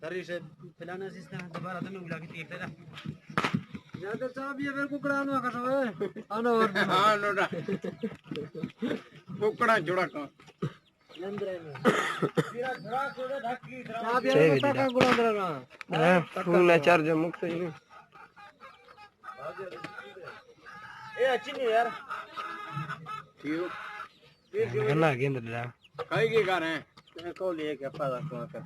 تری سے پلانا سسٹم دوبارہ تو نہیں بلا کے تیر تیرا۔ زیادہ چابی ہے، پھر ککڑا نو کٹو ہے۔ آنو اور ہاں، نو نا۔ ککڑا جوڑا کا۔ چابی ہے، تاکا گڑا اندر نا۔ ہاں، فون نہ چارج مکت ہے۔ اے اچھی نہیں یار۔ گنا گند دا۔ کائی کے گھر ہیں؟ کول یہ کیا پتا کون کر۔